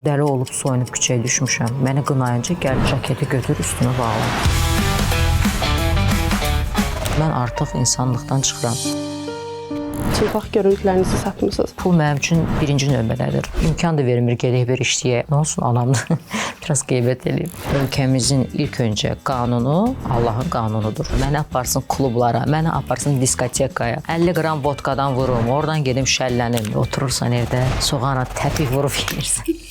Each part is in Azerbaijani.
Dəli olub soyunub küçəyə düşmüşəm. Məni qınayınca gəl jaketi götür üstünə bağla. Mən artıq insanlıqdan çıxıram. Çılpaq görüntülərinizi satmısınız. Pul mənim üçün birinci növbədədir. İmkan da vermir gedək bir işləyə. Nə olsun anamdır. Biraz qeybət eləyim. Ölkəmizin ilk öncə qanunu Allahın qanunudur. Məni aparsın klublara, məni aparsın diskotekaya. 50 qram vodkadan vurum, oradan gedim şəllənim. Oturursan evdə soğana təpik vurub yeyirsən.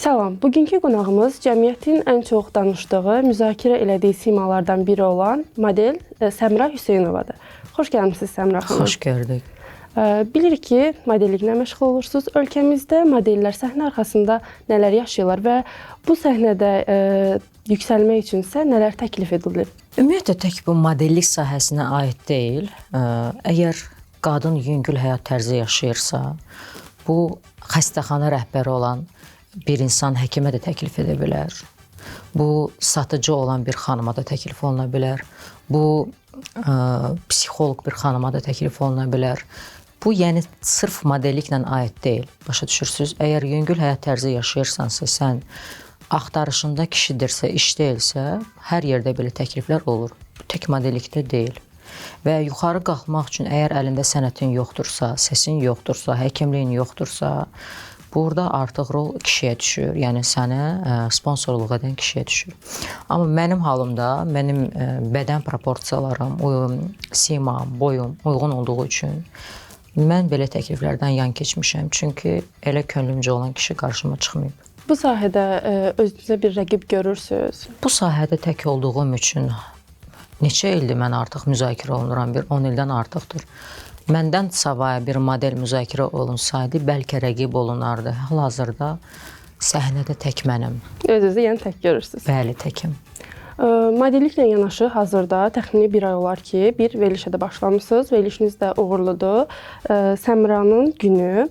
Salam. Bugünkü qonağımız cəmiyyətin ən çox danışdığı, müzakirə elədiyi simalardan biri olan model Səmra Hüseynovadır. Xoş gəlmisiniz Səmra xanım. Xoş gördük. Bilirik ki, modelliklə məşğul olursunuz. Ölkəmizdə modellər səhnə arxasında nələr yaşayırlar və bu səhnədə yüksəlmək üçün isə nələr təklif edilir? Ümumiyyətlə tək bu modellik sahəsinə aid deyil. Əgər qadın yüngül həyat tərzi yaşayırsa, bu xəstəxana rəhbəri olan bir insan həkimə də təklif edə bilər. Bu satıcı olan bir xanıma da təklif oluna bilər. Bu psixoloq bir xanıma da təklif oluna bilər. Bu yəni sırf modelliklə aid deyil. Başa düşürsüz? Əgər yüngül həyat tərzi yaşayırsansa, sən axtarışında kişidirsə, iş deyilsə, hər yerdə belə təkliflər olur. Bu tək modellikdə deyil. Və yuxarı qalxmaq üçün əgər əlində sənətin yoxdursa, səsin yoxdursa, həkimliyin yoxdursa, burada artıq rol kişiyə düşür. Yəni sənə sponsorluq edən kişiyə düşür. Amma mənim halımda mənim bədən proporsiyalarım, simam, boyum uyğun olduğu üçün mən belə təkliflərdən yan keçmişəm. Çünki elə könlümcə olan kişi qarşıma çıxmayıb. Bu sahədə özünüzə bir rəqib görürsünüz? Bu sahədə tək olduğum üçün neçə ildir mən artıq müzakirə olunuram, bir 10 ildən artıqdır. Məndən savaya bir model müzakirə olunsaydı, bəlkə rəqib olunardı. Hal-hazırda səhnədə tək mənim. Öz-özü yəni tək görürsünüz. Bəli, təkim. Modelliklə yanaşı hazırda təxmini bir ay olar ki, bir verilişə də başlamısınız. Verilişiniz də uğurludur. Səmranın günü.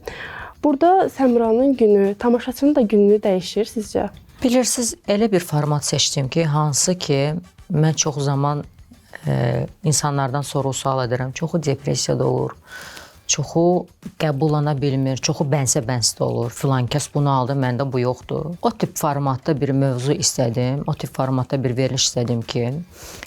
Burada Səmranın günü, tamaşaçının da gününü dəyişir sizcə? Bilirsiniz, elə bir format seçdim ki, hansı ki, mən çox zaman insanlardan soru-sual edirəm. Çoxu depressiyada olur, çoxu qəbullana bilmir, çoxu bənsə-bənsdə olur. Filan kəs bunu aldı, məndə bu yoxdur. O tip formatda bir mövzu istədim, o tip formatda bir veriliş istədim ki,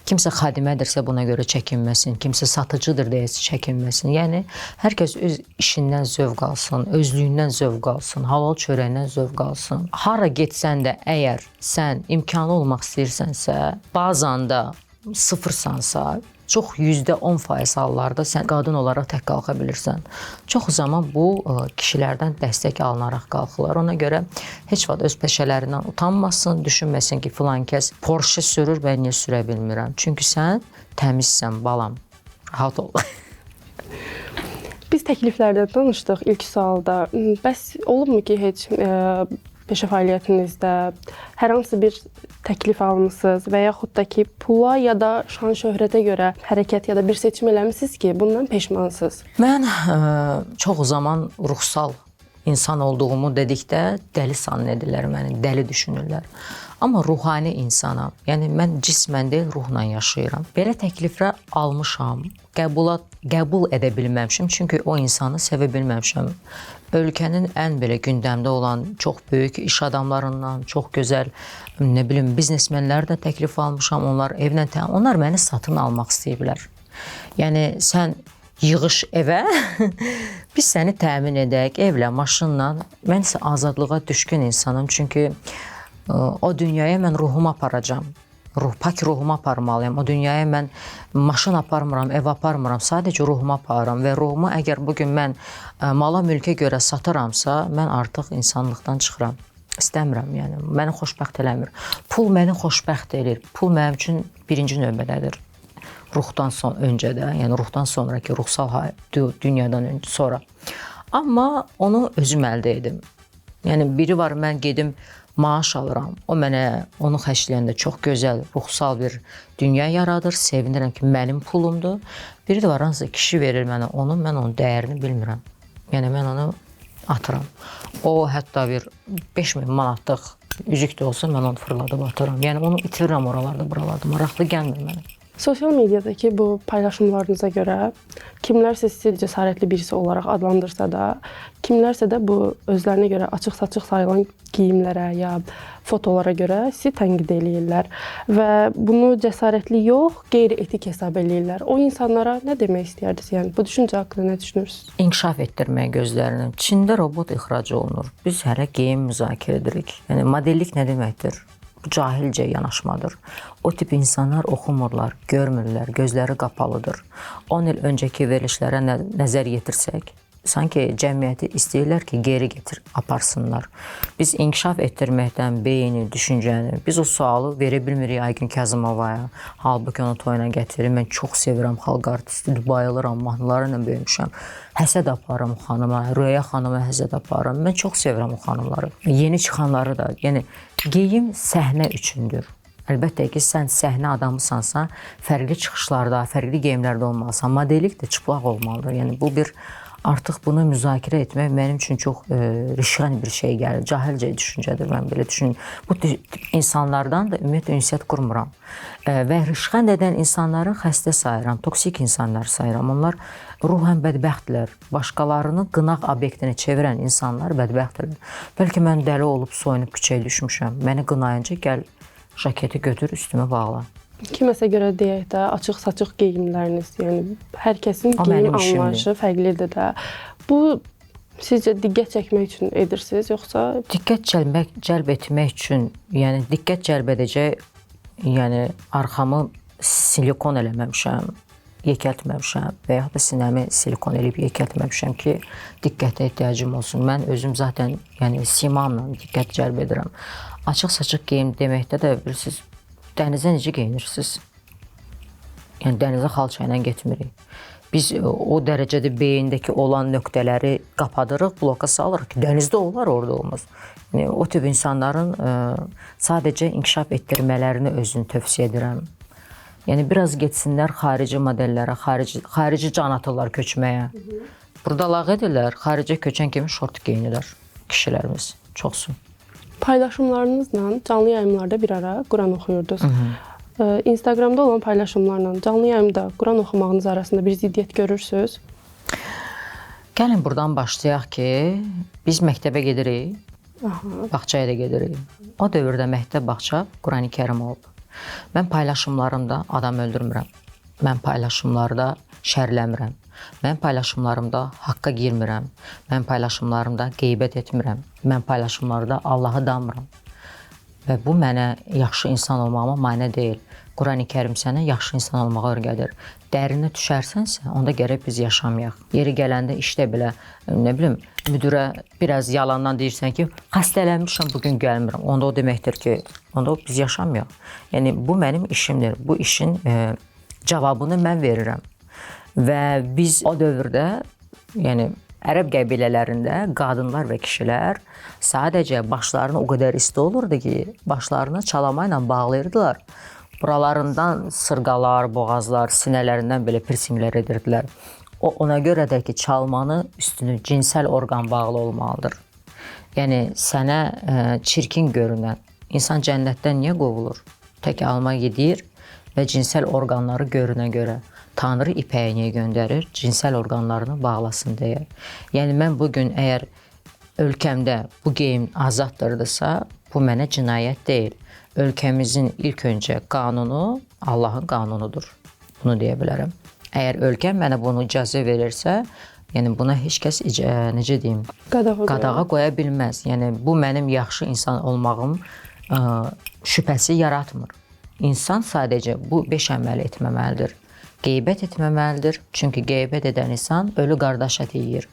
kimsə xadimədirsə buna görə çəkinməsin, kimsə satıcıdır deyə çəkinməsin. Yəni, hər kəs öz işindən zövq alsın, özlüyündən zövq alsın, halal çörəyindən zövq alsın. Hara getsən də əgər sən imkanlı olmaq istəyirsənsə, bazan da sıfırsansa, çox %10% hallarda sən qadın olaraq tək qalxa bilirsən. Çox zaman bu kişilərdən dəstək alınaraq qalxırlar. Ona görə heç vaxt öz peşələrindən utanmasın, düşünməsin ki, filan kəs Porsche sürür, mən niyə sürə bilmirəm. Çünki sən təmizsən, balam. Rahat ol. Biz təkliflərdən danışdıq ilk sualda. Bəs olubmu ki, heç peşə fəaliyyətinizdə hər hansı bir təklif almısınız və yaxud da ki, pula ya da şan-şöhrətə görə hərəkət ya da bir seçim eləmisiniz ki, bundan peşmansınız? Mən çox zaman ruhsal insan olduğumu dedikdə dəli sann edirlər məni, dəli düşünürlər. Amma ruhani insanam. Yəni mən cismən deyil, ruhla yaşayıram. Belə təkliflər almışam, qəbul edə bilməmişim, çünki o insanı sevə bilməmişəm. Ölkənin ən belə gündəmdə olan çox böyük iş adamlarından, çox gözəl, nə bilim, biznesmenlər də təklif almışam. Onlar evlə, onlar məni satın almaq istəyiblər. Yəni sən yığış evə, biz səni təmin edək evlə, maşınla. Mən isə azadlığa düşkün insanım, çünki o dünyaya mən ruhumu aparacam. Pak ruhumu aparmalıyam. O dünyaya mən maşın aparmıram, ev aparmıram. Sadəcə ruhumu aparıram və ruhumu əgər bugün mən mala mülkə görə satıramsa, mən artıq insanlıqdan çıxıram. İstəmirəm, yəni. Məni xoşbəxt eləmir. Pul məni xoşbəxt eləyir. Pul mənim üçün birinci növbədədir. Ruhdan son öncə də, yəni ruhdan sonraki, ruhsal dünyadan öncə, sonra. Amma onu özüm əldə edim. Yəni biri var, mən gedim maaş alıram. O mənə onu xərcləyəndə çox gözəl, ruhsal bir dünya yaradır. Sevinirəm ki, mənim pulumdur. Biri də var, hansısa kişi verir mənə onu, mən onun dəyərini bilmirəm. Yəni mən onu atıram. O hətta bir 5000 manatlıq Üzük də olsa mən onu fırladıb atıram. Yəni onu itirirəm oralarda, buralarda. Maraqlı gəlmir mənə. Sosial mediadakı bu paylaşımlarınıza görə kimlərsə sizi cəsarətli birisi olaraq adlandırsa da, kimlərsə də bu özlərinə görə açıq-saçıq sayılan geyimlərə ya fotolara görə sizi tənqid eləyirlər və bunu cəsarətli yox, qeyri-etik hesab eləyirlər. O insanlara nə demək istəyərdiniz? Yəni bu düşüncə haqqında nə düşünürsünüz? İnkişaf etdirməyə gözlərini. Çində robot ixrac olunur. Biz hələ geyim müzakirə edirik. Yəni modellik nə deməkdir? Bu cahilcə yanaşmadır. O tip insanlar oxumurlar, görmürlər, gözləri qapalıdır. 10 il öncəki verilişlərə nəzər yetirsək, sanki cəmiyyəti istəyirlər ki, geri getir, aparsınlar. Biz inkişaf etdirməkdən beyni, düşüncəni, biz o sualı verə bilmirik Aygün Kazımovaya. Halbuki onu toyuna gətirir. Mən çox sevirəm xalq artisti, bayılıram, mahnıları ilə böyümüşəm. Həsəd aparıram o xanıma, Röya xanıma həsəd aparıram. Mən çox sevirəm o xanımları. Yeni çıxanları da, yəni geyim səhnə üçündür. Əlbəttə ki, sən səhnə adamısansa, fərqli çıxışlarda, fərqli geyimlərdə olmalısan. Modellik də çıplaq olmalıdır. Yəni bu bir artıq bunu müzakirə etmək mənim üçün çox rişxənd bir şey gəlir. Cahilcə düşüncədir, mən belə düşünürəm. Bu tip insanlardan da ümumiyyətlə ünsiyyət qurmuram. Və rişxənd edən insanları xəstə sayıram, toksik insanlar sayıram. Onlar ruhən bədbəxtdirlər. Başqalarını qınaq obyektinə çevirən insanlar bədbəxtdirlər. Bəlkə mən dəli olub soyunub küçəyə düşmüşəm. Məni qınayınca gəl jaketi götür, üstümə bağla. Kiməsə görə deyək də açıq-saçıq geyimləriniz, yəni hər kəsin geyim anlayışı fərqlidir də. Bu sizcə diqqət çəkmək üçün edirsiniz, yoxsa diqqət cəlb etmək üçün, yəni diqqət cəlb edəcək, yəni arxamı silikon eləməmişəm, yekəltməmişəm və yaxud da sinəmi silikon eləyib yekəltməmişəm ki, diqqətə ehtiyacım olsun. Mən özüm zaten yəni simamla diqqət cəlb edirəm. Açıq-saçıq geyim deməkdə də bilirsiniz, dənizə necə geyinirsiniz? Yəni dənizə xalça ilə getmirik. Biz o dərəcədə beyindəki olan nöqtələri qapadırıq, bloka salırıq ki, dənizdə olar, orada olmaz. Yəni, o tip insanların sadəcə inkişaf etdirmələrini özünü tövsiyə edirəm. Yəni biraz getsinlər xarici modellərə, xarici can atırlar köçməyə. Burada lağ edirlər, xaricə köçən kimi şort geyinirlər kişilərimiz, çoxsu. Paylaşımlarınızla canlı yayımlarda bir ara Quran oxuyurdunuz. Instagramda olan paylaşımlarla canlı yayımda Quran oxumağınız arasında bir ziddiyyət görürsünüz? Gəlin buradan başlayaq ki, biz məktəbə gedirik, bağçaya da gedirik. O dövrdə məktəb, bağça Qurani Kərim olub. Mən paylaşımlarımda adam öldürmürəm. Mən paylaşımlarda şərləmirəm. Mən paylaşımlarımda haqqa girmirəm. Mən paylaşımlarımda qeybət etmirəm. Mən paylaşımlarda Allahı danmıram. Və bu mənə yaxşı insan olmağıma mane deyil. Qurani Kərim sənə yaxşı insan olmağı öyrədir. Dərinə düşərsənsə, onda gərək biz yaşamayaq. Yeri gələndə işdə belə, nə bilim, müdürə biraz yalandan deyirsən ki, xəstələnmişəm, bugün gəlmirəm. Onda o deməkdir ki, onda biz yaşamayaq. Yəni bu mənim işimdir. Bu işin cavabını mən verirəm. Və biz o dövrdə, yəni ərəb qəbilələrində qadınlar və kişilər sadəcə başlarına o qədər isti olurdu ki, başlarını çalama ilə bağlayırdılar. Buralarından sırğalar, boğazlar, sinələrindən belə piercinglər edirdilər. O ona görə də ki, çalmanı üstünü cinsəl orqan bağlı olmalıdır. Yəni sənə çirkin görünən insan cənnətdən niyə qovulur? Tək alma yedir və cinsəl orqanları görünə görə. Tanrı ipəyi niyə göndərir? Cinsəl orqanlarını bağlasın deyə. Yəni mən bugün əgər ölkəmdə bu geyim azaddırdısa, bu mənə cinayət deyil. Ölkəmizin ilk öncə qanunu Allahın qanunudur. Bunu deyə bilərəm. Əgər ölkəm mənə bunu icazə verirsə, yəni buna heç kəs necə deyim, qadağa qoya bilməz. Yəni bu mənim yaxşı insan olmağım şübhəsi yaratmır. İnsan sadəcə bu 5 əməl etməməlidir. Qeybət etməməlidir. Çünki qeybət edən insan ölü qardaş əti yeyir.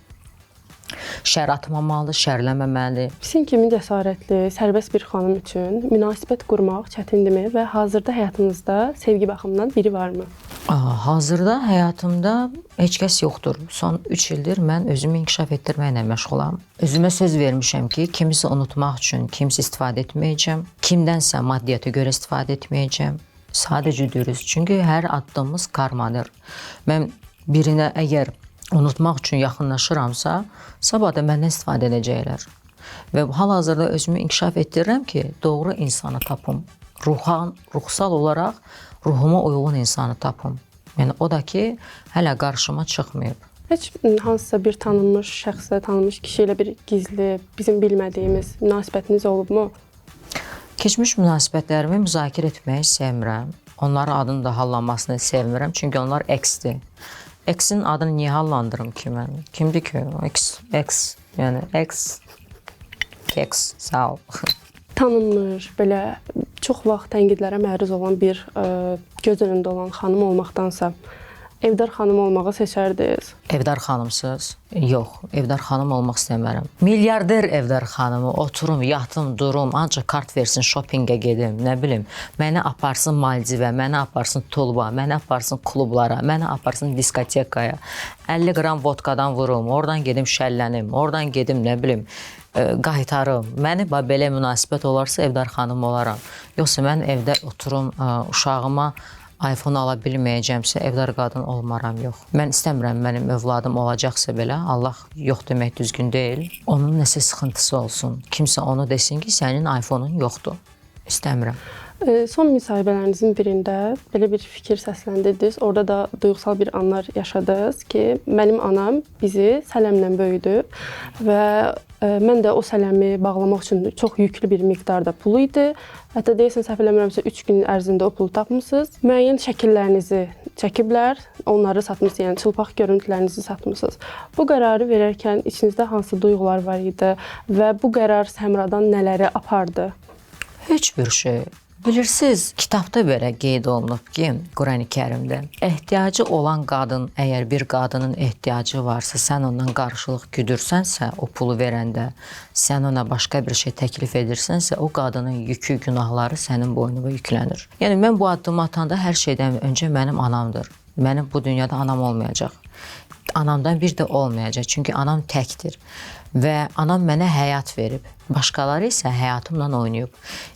Şər atmamalıdır, şərləməməlidir. Sizin kimi cəsarətli, sərbəst bir xanım üçün münasibət qurmaq çətindirmi və hazırda həyatınızda sevgi baxımından biri varmı? Hazırda həyatımda heç kəs yoxdur. Son 3 ildir mən özümü inkişaf etdirməklə məşğulam. Özümə söz vermişəm ki, kimisə unutmaq üçün kimsə istifadə etməyəcəm, kimdənsə maddiyyata görə istifadə etməyəcəm. Sadəcə dürüst. Çünki hər addımımız karmadır. Mən birinə əgər unutmaq üçün yaxınlaşıramsa, sabah da məndən istifadə edəcəklər. Və hal-hazırda özümü inkişaf etdirirəm ki, doğru insanı tapım. Ruhsal olaraq ruhuma uyğun insanı tapım. Yəni o da ki, hələ qarşıma çıxmayıb. Heç hansısa bir tanınmış şəxslə, tanınmış kişi ilə bir gizli, bizim bilmədiyimiz münasibətiniz olubmu? Keçmiş münasibətlərimi müzakirə etməyi sevmirəm. Onların adını da hallanmasını sevmirəm, çünki onlar ex-dir. Ex-in adını niyə hallandırım ki mən? Kimdir ki? Ex, yəni ex, keks, sağ ol. Tanınmış, belə çox vaxt tənqidlərə məruz olan bir göz önündə olan xanım olmaqdansa Evdar xanım olmağı seçərdiniz? Evdar xanımsız? Yox, Evdar xanım olmaq istəmərəm. Milyarder Evdar xanımı, oturum, yatım, durum, ancaq kart versin, shoppingə gedim, nə bilim, məni aparsın Maldivə, məni aparsın Tulba, məni aparsın klublara, məni aparsın diskotekaya. 50 qram vodkadan vurum, oradan gedim şəllənim, oradan gedim, nə bilim, qaytarım. Məni belə münasibət olarsa Evdar xanım olaram. Yoxsa mən evdə oturum, uşağıma iPhone ala bilməyəcəmsə, evdar qadın olmaram, yox. Mən istəmirəm mənim övladım olacaqsa belə, Allah yox demək düzgün deyil. Onun nəsə sıxıntısı olsun. Kimsə onu desin ki, sənin iPhone-un yoxdur. İstəmirəm. Son müsahibələrinizin birində belə bir fikir səsləndirdiniz. Orada da duyğusal bir anlar yaşadınız ki, mənim anam bizi sələmlə böyüdüb və mən də o sələmi bağlamaq üçün çox yüklü bir miqdarda pul idi. Hətta deyəsən səhv eləmirəmsə 3 gün ərzində o pulu tapmısınız. Müəyyən şəkillərinizi çəkiblər, onları satmısınız, yəni çılpaq görüntülərinizi satmısınız. Bu qərarı verərkən içinizdə hansı duyğular var idi və bu qərar Səmradan nələri apardı? Heç bir şey. Bilirsiniz, kitabda belə qeyd olunub ki, Qurani Kərimdə, ehtiyacı olan qadın, əgər bir qadının ehtiyacı varsa, sən ondan qarşılıq güdürsənsə, o pulu verəndə, sən ona başqa bir şey təklif edirsənsə, o qadının yükü, günahları sənin boynuna yüklənir. Yəni, mən bu addımı atanda hər şeydən öncə mənim anamdır. Mənim bu dünyada anam olmayacaq. Anamdan bir də olmayacaq, çünki anam təkdir və anam mənə həyat verib, başqaları isə həyatımla oynayıb.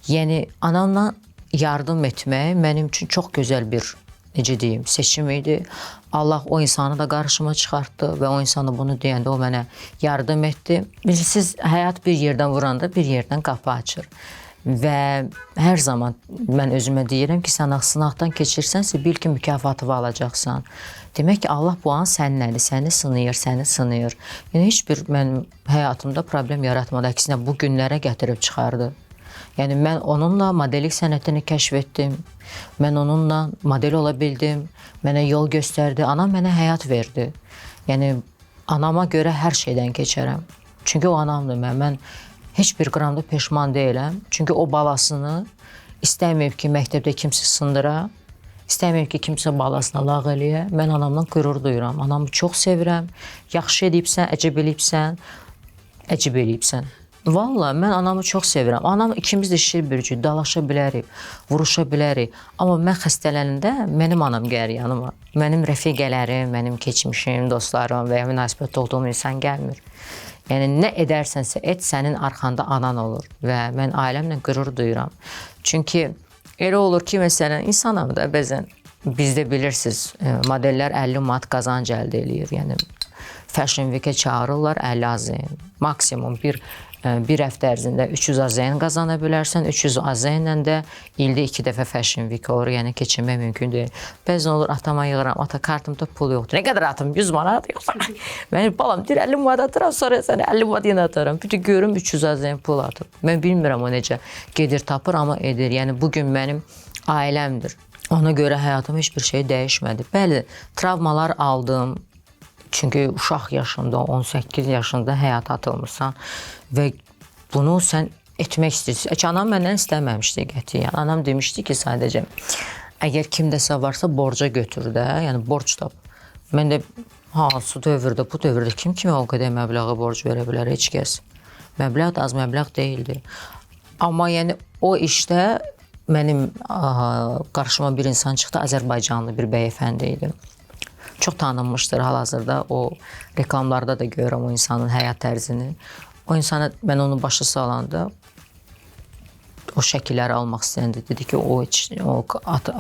Yəni, anamla yardım etmək mənim üçün çox gözəl bir, necə deyim, seçim idi. Allah o insanı da qarşıma çıxartdı və o insanı bunu deyəndə o mənə yardım etdi. Bilirsiniz, həyat bir yerdən vuranda bir yerdən qapı açır. Və hər zaman mən özümə deyirəm ki, sən sınaqdan keçirsənsə, bil ki, mükafatı alacaqsan. Demək ki, Allah bu an səninlədir, səni sınayır, səni sınayır. Yəni, heç bir mənim həyatımda problem yaratmadı, əksinə bu günlərə gətirib çıxardı. Yəni, mən onunla modellik sənətini kəşf etdim, mən onunla model ola bildim, mənə yol göstərdi, anam mənə həyat verdi. Yəni, anama görə hər şeydən keçərəm. Çünki o anamdır mən. Mən heç bir qramda peşman deyiləm. Çünki o balasını istəməyib ki, məktəbdə kimsə sındıra, istəməyib ki, kimsə balasına lağ eləyə. Mən anamdan qürur duyuram. Anamı çox sevirəm. Yaxşı edibsən, əcəb eləyibsən, əcəb eləyibsən. Valla, mən anamı çox sevirəm. Anam ikimiz də şir bürcü, dalaşa bilərik, vuruşa bilərik. Amma mən xəstələnəndə mənim anam gəlir yanıma. Mənim rəfiqələrim, mənim keçmişim, dostlarım və ya münasibətdə olduğum insan gəlmir. Yəni, nə edərsənsə et, sənin arxanda anan olur və mən ailəmlə qürur duyuram. Çünki elə olur ki, məsələn, insanam da bəzən bizdə bilirsiniz, modellər 50 manat qazanc əldə eləyir. Yəni, Fashion Week-ə çağırırlar 50 AZN. Maksimum bir həftə ərzində 300 AZN qazana bilərsən. 300 AZN-lə də ildə 2 dəfə Fashion Week olur, yəni keçinmək mümkün deyil. Bəzən olur, atama yığıram, ata kartımda pul yoxdur. Nə qədər atım? 100 manat yoxsa? Mən balam deyir, 50 manat atıram, sonra sənə 50 manat yenə atarım. Bir də görüm 300 AZN pul atıb. Mən bilmirəm o necə gedir, tapır, amma edir. Yəni bugün mənim ailəmdir. Ona görə həyatım heç bir şey dəyişmədi. Bəli, travmalar aldım. Çünki uşaq yaşında, 18 yaşında həyata atılmışsan və bunu sən etmək istəyirsən. Heç anam məndən istəməmişdi qətiyyən. Anam demişdi ki, sadəcə əgər kimdəsə varsa borca götür də, yəni borc tap. Mən də hansı dövrdə, bu dövrdə kim kimə o qədər məblağı borc verə bilər? Heç kəs. Məbləğ də az məbləğ deyildi. Amma yəni o işdə mənim qarşıma bir insan çıxdı, Azərbaycanlı bir bəyəfəndi idi. Çox tanınmışdır hal-hazırda, o reklamlarda da görürəm o insanın həyat tərzini. O insana mən onu başa salanda o şəkilləri almaq istəyəndə dedi ki, o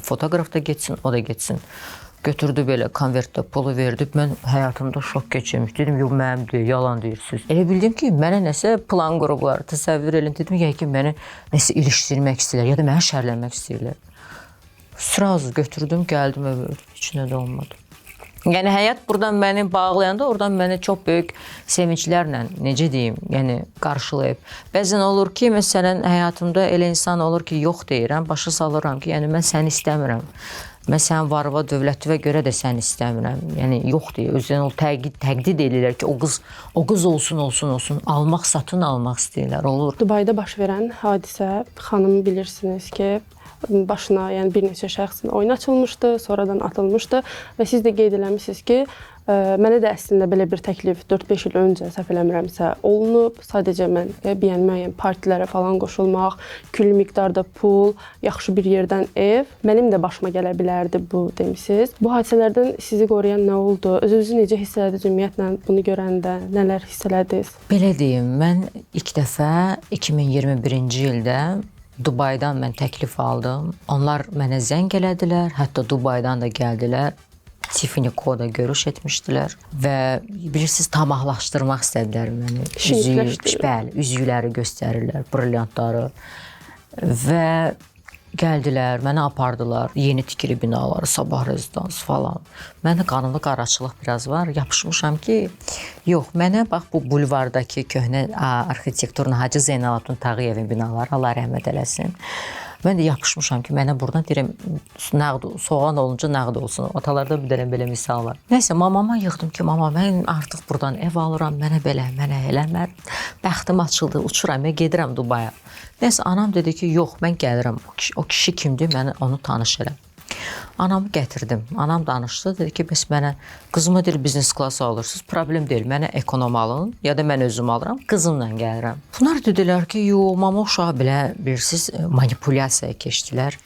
fotoqraf da getsin, o da getsin. Götürdü belə konvertdə pulu verdi. Mən həyatımda şok keçirmiş. Dedim, yox mənim deyil, yalan deyirsiniz. Elə bildim ki, mənə nəsə plan qurublar. Təsəvvür eləyin. Dedim, yəqin məni nəsə ilişdirmək istəyirlər ya da məni şərləmək istəyirlər. Sразу götürdüm, gəldim evə. Heç nə də olmadı. Yəni həyat burdan məni bağlayanda oradan məni çox böyük sevinclərlə, necə deyim, yəni qarşılayıb. Bəzən olur ki, məsələn, həyatımda elə insan olur ki, yox deyirəm, başa salıram ki, yəni mən səni istəmirəm. Mən sənin varıva, dövlətivə görə də səni istəmirəm. Yəni yox deyir. Özünə o təqdid eləyirlər ki, o qız olsun, olsun, olsun. Almaq, satın almaq istəyirlər. Olur. Dubayda baş verən hadisə, xanım bilirsiniz ki, başına, yəni bir neçə şəxsin oyun açılmışdı, sonradan atılmışdı və siz də qeyd eləmisiniz ki, mənə də əslində belə bir təklif 4-5 il öncə, səhv eləmirəmsə, olunub. Sadəcə mən müəyyən partilərə falan qoşulmaq, külli miqdarda pul, yaxşı bir yerdən ev, mənim də başıma gələ bilərdi bu demisiniz. Bu hadisələrdən sizi qoruyan nə oldu? Özünüzü necə hiss elədiniz ümumiyyətlə bunu görəndə? Nələr hiss elədiniz? Belə deyim, mən ilk dəfə 2021-ci ildə Dubaydan mən təklif aldım. Onlar mənə zəng elədilər, hətta Dubaydan da gəldilər. Tiffany Co-da görüş etmişdilər və bilirsiniz, tamahlaşdırmaq istədilər məni. Bəli, üzükləri göstərirlər, brilliantları və gəldilər, məni apardılar yeni tikili binaları, Sabah rezidans falan. Mənim qanımda qaraçılıq biraz var. Yapışmışam ki, yox, mənə bax bu bulvardakı köhnə arxitekturun Hacı Zeynalabdin Tağıyevin binaları, Allah rəhmət eləsin. Mən də yapışmışam ki, mənə buradan deyirəm, nəqd, soğan olunca nəqd olsun. Atalarda bir dənə belə misal var. Nəysə, mamama yığdım ki, mama, mən artıq buradan ev alıram, mənə belə, mənə elə, mən bəxtim açıldı, uçuram, gedirəm Dubaya. Nəysə, anam dedi ki, yox, mən gəlirəm. O kişi kimdir, mənə onu tanış elə. Anamı gətirdim. Anam danışdı, dedi ki, bəs mənə, qızıma deyil, biznes klası alırsınız, problem deyil, mənə ekonom alın, ya da mən özüm alıram, qızımla gəlirəm. Bunlar dedilər ki, yox, mama uşağı belə, bilirsiniz, manipulyasiyaya keçdilər.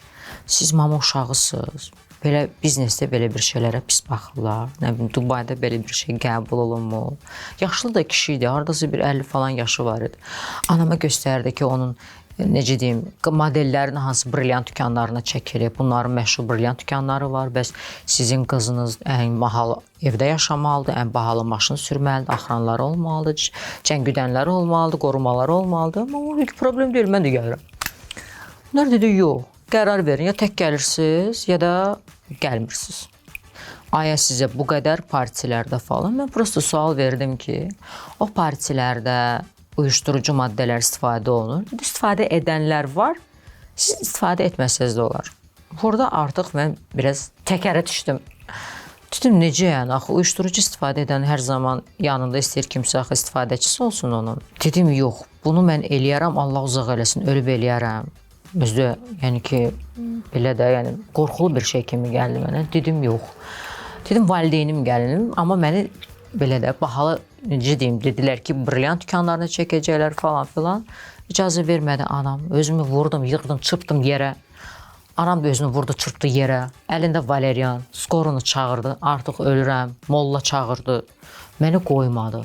Siz mama uşağısınız, belə biznesdə belə bir şeylərə pis baxırlar, nə bilim, Dubayda belə bir şey qəbul olunmur. Yaşlı da kişi idi, haradasa bir 50 falan yaşı var idi. Anama göstərdi ki, onun, necə deyim, modellərini hansı brilliant dükanlarına çəkilib, bunların məşhur brilliant dükanları var, bəs sizin qızınız ən bahalı evdə yaşamalıdır, ən bahalı maşın sürməlidir, axranları olmalıdır, cəngüdənləri olmalıdır, qorumaları olmalıdır. Amma o heç problem deyil, mən də gəlirəm. Bunlar dedi, yox, qərar verin, ya tək gəlirsiniz, ya da gəlmirsiniz. Aya sizə bu qədər partilərdə falan. Mən prosto sual verdim ki, o partilərdə uyuşturucu maddələr istifadə olunur. İstifadə edənlər var, siz istifadə etməsəniz də olar. Burada artıq mən biraz təkərə düşdüm. Dedim, necə yəni? Axı, uyuşturucu istifadə edən hər zaman yanında istəyir kimsə axı istifadəçisi olsun onun. Dedim, yox, bunu mən eləyərəm, Allah uzaq eləsin, ölüb eləyərəm. Özdə, yəni ki, belə də, yəni qorxulu bir şey kimi gəldi mənə. Dedim, yox. Dedim, valideynim gəlinim, amma məni belə də bahalı, necə deyim, dedilər ki, brilliant dükanlarına çəkəcəklər falan filan. İcazə vermədi anam. Özümü vurdum, yığdım, çırpdım yerə. Anam da özünü vurdu, çırpdı yerə. Əlində valerian, skorunu çağırdı. Artıq ölürəm, molla çağırdı. Məni qoymadı.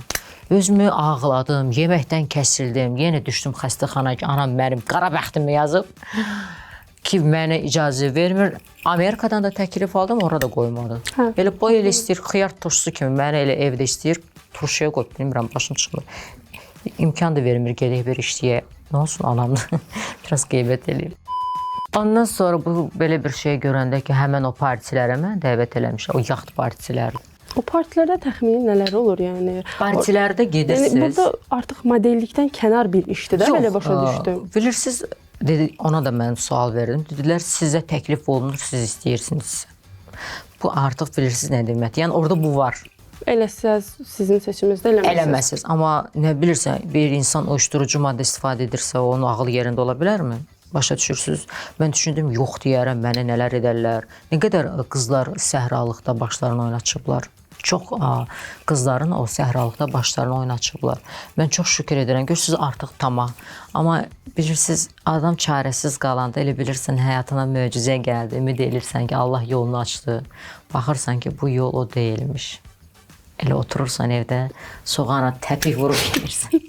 Özümü ağladım, yeməkdən kəsildim. Yenə düşdüm xəstəxanaya ki, anam mənim qara bəxtimi yazıb ki, mənə icazə vermir. Amerikadan da təklif aldım, orada da qoymadı. Hə. Elə bu elə istəyir, xiyar turşusu kimi məni elə evdə istəyir, turşuya qoyub, bilmirəm, başım çıxmır. İmkan da vermir, gedək bir işləyə. Nə olsun, anam da biraz qeybət eləyir. Ondan sonra bu belə bir şey görəndə ki, həmən o partilərə mən dəvət eləmişlər, o yaxt partiləri. O partilərdə təxmini nələr olur yəni? Partilərdə gedirsiniz. Yəni burada artıq modellikdən kənar bir işdir də, belə başa düşdüm. Bilirsiniz, dedi, ona da mən sual verdim. Dedilər, sizə təklif olunur, siz istəyirsiniz. Bu artıq bilirsiniz nə deməkdir. Yəni orada bu var. Eləsəz sizin seçiminizdə eləməsəz. Eləməsəz. Amma nə bilirsən, bir insan uyuşturucu maddə istifadə edirsə, onun ağlı yerində ola bilərmi? Başa düşürsünüz? Mən düşündüm, yox deyərəm, mənə nələr edərlər. Nə qədər qızlar səhralıqda başlarını oynaçıblar. Çox qızların o səhralıqda başlarını oynaçıblar. Mən çox şükür edirəm. Görürsünüz, artıq tamam. Amma bilirsiniz, adam çarəsiz qalanda elə bilirsən, həyatına möcüzə gəldi. Ümid edirsən ki, Allah yolunu açdı. Baxırsan ki, bu yol o deyilmiş. Elə oturursan evdə, soğana təpik vurub gedirsən.